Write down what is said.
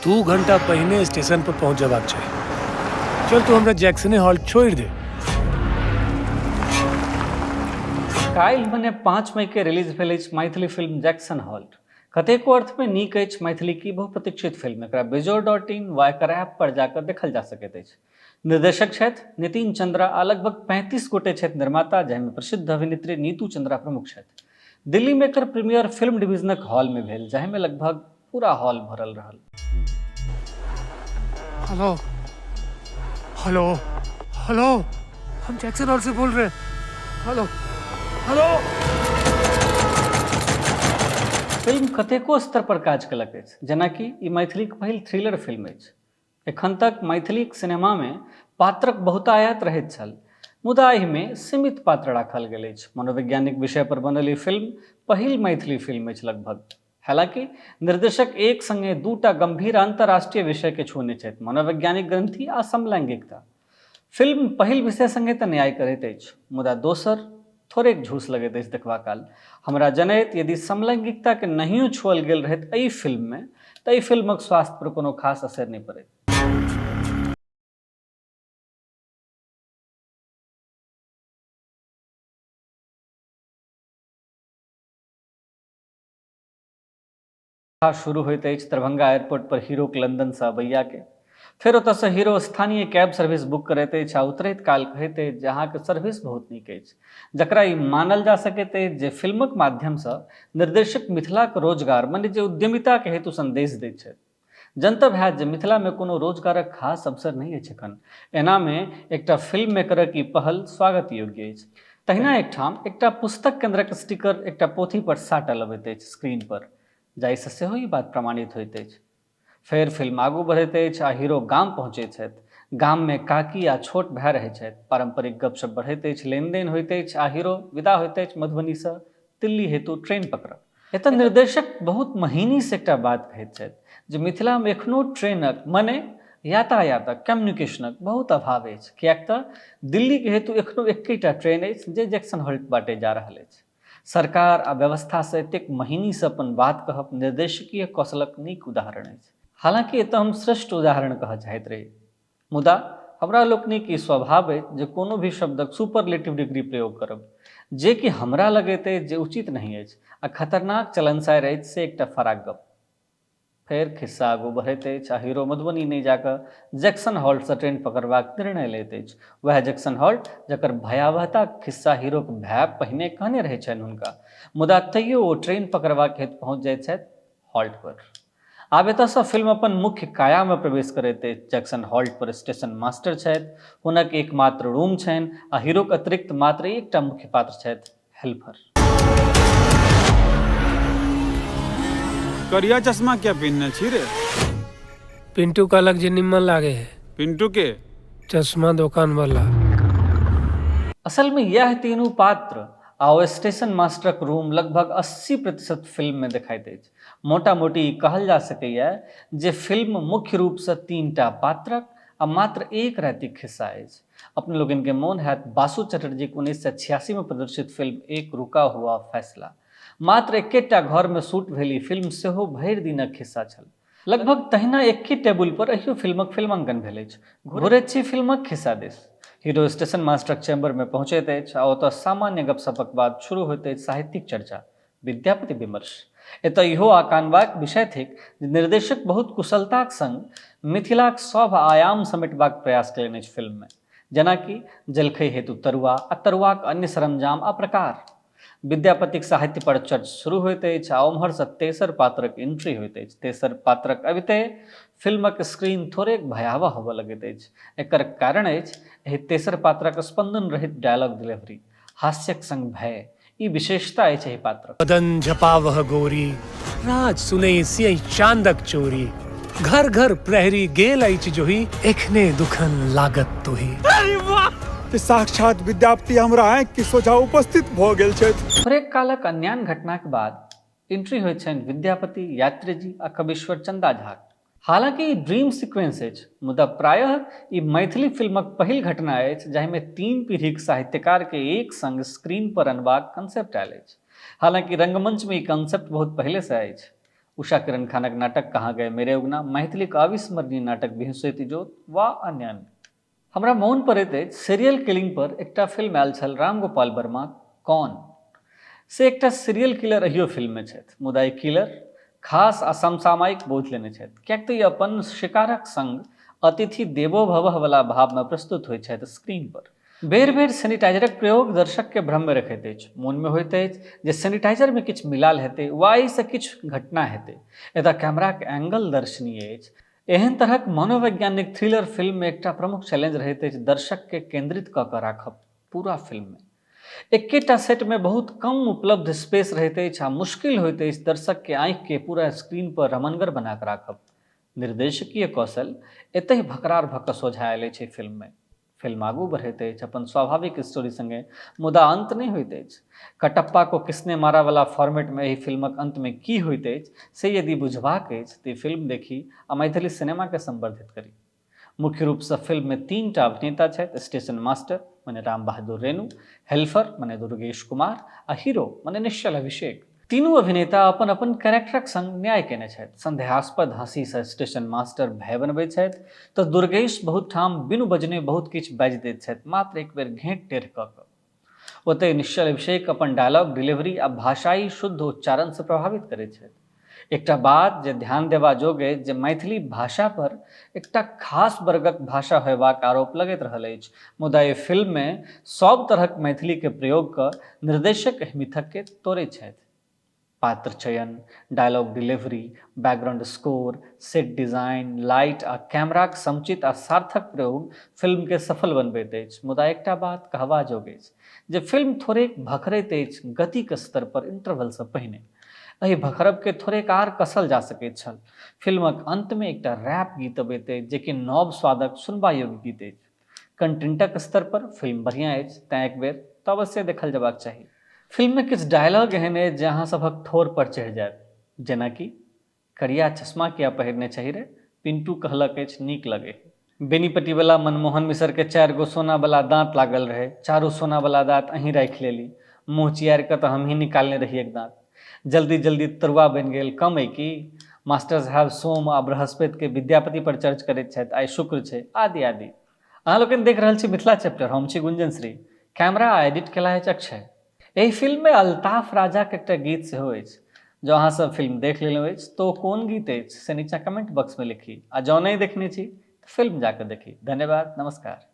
2 घंटा पहिने स्टेशन पर पहुंच जबाक चाही। चल, तू हमरा जैक्सने हॉल्ट छोड़ि दे। काल्हि मने 5 मई के रिलीज भेल अछि मैथिली फिल्म जैक्सन हॉल्ट। कतेको अर्थमे नीक अछि मैथिली की बहुप्रतीक्षित फिल्म। एकरा बेजोड़.इन वा एकर ऐप पर जाकऽ देखल जा सकैत अछि। निर्देशक छथि नितिन चंद्रा आ लगभग 35 गोटे छथि निर्माता, जाहिमे प्रसिद्ध अभिनेत्री नीतू चंद्रा प्रमुख छथि। दिल्लीमे एकर प्रीमियर फिल्म डिवीजनक हॉलमे भेल, जाहिमे लगभग पूरा हॉल भरल रहल। हेलो, हेलो, हेलो, हम जैक्सन हॉल से बोल रहे हैं। Hello, hello. Film कतेको स्तर पर काज केलक अछि, जेनाकि ई मैथिलीक पहिल थ्रिलर फिल्म अछि। एखन तक मैथिलीक सिनेमामे पात्रक बहुतायत रहैत छल, मुदा एहिमे सीमित पात्र राखल गेल अछि। मनोवैज्ञानिक विषय पर बनल ई फिल्म पहिल मैथिली फिल्म अछि लगभग। हालांकि निर्देशक एक संगे दूटा गंभीर अंतर्राष्ट्रीय विषय के छूने छथि, मनोवैज्ञानिक ग्रंथि आ समलैंगिकता। फिल्म पहिल विषय संगे तऽ न्याय करैत अछि, मुदा दोसर थोड़ेक झूस लगैत अछि देखबा काल। हमरा जनैत यदि समलैंगिकता के नहियो छुअल गेल रहैत एहि फिल्म मे तऽ एहि फिल्मक स्वास्थ्य पर कोनो खास असरि नहि पड़ैत। शुरू होइत अछि दरभंगा एयरपोर्ट पर हीरोक लंदनसँ अबैयाके। फेर ओतऽसँ हीरो स्थानीय कैब सर्विस बुक करैत अछि आ उतरैत काल कहैत अछि जे अहाँके सर्विस बहुत नीक अछि, जकरा ई मानल जा सकैत अछि जे फिल्मक माध्यमसँ निर्देशक मिथिलाक रोजगार मने जे उद्यमिताके हेतु संदेश दैत छथि। जनतब हैत जे मिथिलामे कोनो रोजगारक खास अवसर नहि अछि एखन। एनामे एकटा फिल्म मेकरक ई पहल स्वागत योग्य अछि। तहिना एकठाम एकटा पुस्तक केंद्रक स्टिकर एकटा पोथी पर साटल अबैत अछि स्क्रीन पर, जाहिसँ सेहो ई बात प्रमाणित होइत अछि। फेर फिल्म आगू बढ़ैत अछि आ हीरो गाम पहुँचैत छथि। गाममे काकी आ छोट भाय रहैत छथि। पारंपरिक गपशप बढ़ैत अछि, लेनदेन होइत अछि आ हीरो विदा होइत अछि मधुबनीसँ दिल्ली हेतु ट्रेन पकड़ब। एतऽ निर्देशक बहुत महीनीसँ एकटा बात कहैत छथि जे मिथिलामे एखनो ट्रेनक मने यातायातक कम्युनिकेशनक बहुत अभाव अछि, किएक तऽ दिल्लीके हेतु एखनो एक्केटा ट्रेन अछि जे जैक्सन हॉल्ट बाटे जा रहल अछि। सरकार आ व्यवस्थासँ एतेक महीनीसँ अपन बात कहब निर्देशकीय कौशलक नीक उदाहरण अछि। हालाँकि एतऽ हम श्रेष्ठ उदाहरण कहऽ चाहैत रही, मुदा हमरा लोकनिक ई स्वभाव अछि जे कोनो भी शब्दक सुपरलेटिव डिग्री प्रयोग करब, जे कि हमरा लगैत अछि जे उचित नहि अछि आ खतरनाक चलनसारि अछि, से एकटा फराक गप। फेर खिस्सा आगू बढ़ैत अछि आ हीरो मधुबनी नहि जा कऽ जैक्सन हॉल्टसँ ट्रेन पकड़बाक निर्णय लैत अछि। वएह जैक्सन हॉल्ट जकर भयावहताक खिस्सा हीरोक भाय पहिने कहने रहैत छनि हुनका। मुदा तैयो ओ ट्रेन पकड़बाक हेतु पहुँच जाइत छथि हॉल्ट पर। आब एतयसँ फिल्म अपन मुख्य कायामे प्रवेश करैत अछि। जैक्सन हॉल्ट पर स्टेशन मास्टर छथि, हुनक एकमात्र रूम छनि आ हीरोक अतिरिक्त मात्र एकटा मुख्य पात्र छथि, हेल्पर। करिया चश्मा किया पिन्हने छी रे? पिंटू कहलक जे निम्मन लागे है। पिंटू के? चश्मा दोकान वाला। असल मे यैह तीनू पात्र आ ओ स्टेशन मास्टरक रूम लगभग 80% फिल्म मे देखाइत अछि। मोटा-मोटी ई कहल जा सकैए जे फिल्म मुख्य रूपसँ तीनटा पात्रक आ मात्र एक रातिक खिस्सा अछि। अपने लोकनिकेँ मोन हैत बासु चटर्जीक 1986 मे प्रदर्शित फिल्म एक रुका हुआ फैसला। मात्र एक्केटा घरमे शूट भेल ई फिल्म सेहो भरि दिनक खिस्सा छल। लगभग तहिना एक्के टेबुल पर एहियो फिल्मक फिल्मांकन भेल अछि। घुरैत छी फिल्मक खिस्सा दिस। हीरो स्टेशन मास्टरक चैम्बरमे पहुँचैत अछि आ ओतय सामान्य गपशपक बाद शुरू होइत अछि साहित्यिक चर्चा। विद्यापति विमर्श। एतय इहो आकानबाक विषय थिक जे निर्देशक बहुत कुशलताक संग मिथिलाक सभ आयाम समेटबाक प्रयास कयलनि अछि फिल्ममे। जेना कि जलखै हेतु तरुआ आ तरुआक अन्य सरंजाम आ प्रकार। विद्यापतिक साहित्य पर चर्च शुरू होइत अछि आ ओम्हरसँ तेसर पात्रक एंट्री होइत अछि। तेसर पात्रक अबिते फिल्मक स्क्रीन थोड़ेक भयावह होबय लगैत अछि। एकर कारण अछि एहि तेसर पात्रक स्पंदन रहित डायलॉग डिलीवरी, हास्यक संग भय। ई विशेषता अछि एहि पात्रक। बदन झपावह गोरी, राज सुनै सियहि चांदक चोरी, घर घर प्रहरी गेल अछि जोही, एखने दुखन लागत तोही। अरे वाह! ते साक्षात विद्यापति हमरा आँखि के सोझा उपस्थित भऽ गेल छथि। थोड़ेक कालक अन्यान्य घटनाक बाद एंट्री होइत छनि विद्यापति, यात्रीजी आ कवीश्वर चन्दा झाक। हालांकि ई ड्रीम सीक्वेंस अछि, मुदा प्रायः ई मैथिली फिल्मक पहिल घटना अछि जाहिमे तीन पीढ़ीक साहित्यकारकेँ एक संग स्क्रीन पर अनबाक कंसेप्ट आयल अछि। हालांकि रंगमंचमे ई कंसेप्ट बहुत पहिलेसँ अछि। उषा किरण खानक नाटक कहाँ गए मेरे उगना, मैथिलीक अविस्मरणीय नाटक बिहुँसैत इजोत वा अन्य अन्य। हमरा मोन पड़ैत अछि सीरियल किलिंग पर एकटा फिल्म आयल छल रामगोपाल वर्मा कौन, से एकटा सीरियल किलर अहियो फिल्ममे छथि, मुदा ई किलर खास आ समसामयिक बोध लेने छथि, किएक तऽ ई अपन शिकारक संग अतिथि देवो भवः वला भावमे प्रस्तुत होइत छथि स्क्रीन पर। बेर बेर सैनिटाइजरक प्रयोग दर्शकके भ्रममे रखैत अछि। मोनमे होइत अछि जे सैनिटाइजरमे किछु मिलाल हेतै वा एहिसँ किछु घटना हेतै। एतय कैमराक एंगल दर्शनीय अछि। एहन तरहक मनोवैज्ञानिक थ्रिलर फिल्ममे एकटा प्रमुख चैलेंज रहैत अछि दर्शकके केंद्रित कऽ कऽ राखब पूरा फिल्ममे। एक्केटा सेटमे बहुत कम उपलब्ध स्पेस रहैत अछि आ मुश्किल होइत अछि दर्शकके आँखिके पूरा स्क्रीन पर रमनगर बना कऽ राखब। निर्देशकीय कौशल एतहि भकरार भऽ कऽ सोझाँ आयल अछि एहि फिल्ममे। फिल्म आगू बढ़ैत अछि अपन स्वाभाविक स्टोरी संगे, मुदा अंत नहि होइत अछि। कटप्पा को किसने मारा वला फॉर्मेटमे एहि फिल्मक अंतमे की होइत अछि से यदि बुझबाक अछि तऽ ई फिल्म देखी आ मैथिली सिनेमाकेँ संवर्धित करी। मुख्य रूपसँ फिल्ममे तीनटा अभिनेता छथि, स्टेशन मास्टर मने राम बहादुर रेणु, हेल्फर मने दुर्गेश कुमार आ हीरो मने निश्चल अभिषेक। तीनू अभिनेता अपन अपन कैरेक्टरक संग न्याय केने छथि। संदेहास्पद हँसीसँ स्टेशन मास्टर भय बनबैत छथि तऽ दुर्गेश बहुत ठाम बिनु बजने बहुत किछु बाजि दैत छथि मात्र एक बेर घेंट टेढ़ कऽ कऽ। ओतहि निश्चल अभिषेक अपन डायलॉग डिलीवरी आ भाषाई शुद्ध उच्चारणसँ प्रभावित करैत छथि। एकटा बात जे ध्यान देबा जोग अछि जे मैथिली भाषा पर एकटा खास वर्गक भाषा होयबाक आरोप लगैत रहल अछि, मुदा एहि फिल्ममे सभ तरहक मैथिलीके प्रयोग कऽ निर्देशक एहि मिथकके तोड़ैत छथि। पात्र चयन, dialogue delivery, background score, set design, light आ कैमराक समुचित आ सार्थक प्रयोग फिल्मके सफल बनबैत अछि। मुदा एकटा बात कहबा जोग अछि जे फिल्म थोड़ेक भखरैत अछि गतिक स्तर पर इंटरवलसँ पहिने। एहि भखरबके थोड़ेक आर कसल जा सकैत छल। फिल्मक अंतमे एकटा रैप गीत अबैत अछि जे कि नव स्वादक सुनबा योग्य गीत अछि। कंटेंटक स्तर पर फिल्म बढ़िया अछि तैं एक बेर तऽ अवश्य देखल जेबाक चाही। फिल्ममे किछु डायलॉग एहन अछि जे अहाँ सभक ठोर पर चढ़ि जायत, जेना कि करिया चश्मा किया पहिरने छही रे, पिंटू कहलक अछि नीक लगै है। बेनीपट्टीवला मनमोहन मिसरके 4 गो सोनावला दाँत लागल रहै, चारू सोनावला दाँत अहीं राखि लेली, मुँह चियारि कऽ तऽ हमहीं निकालने रहिऐक दाँत। जल्दी जल्दी तरुआ बनि गेल, कम अइ की? मास्टर साहेब सोम आ बृहस्पतिके विद्यापति पर चर्च करैत छथि, आइ शुक्र छै, आदि आदि। अहाँ लोकनि देख रहल छी मिथिला चैप्टर, हम छी गुंजन श्री। कैमरा आ एडिट केला अछि अक्षय। एहि फिल्ममे अल्ताफ राजाक एकटा गीत सेहो अछि। जँ अहाँ सब फिल्म देख लेलहुँ अछि तऽ ओ कोन गीत अछि से नीचाँ कमेंट बॉक्समे लिखी आ जँ नहि देखने छी तऽ फिल्म जाकऽ देखी। धन्यवाद, नमस्कार।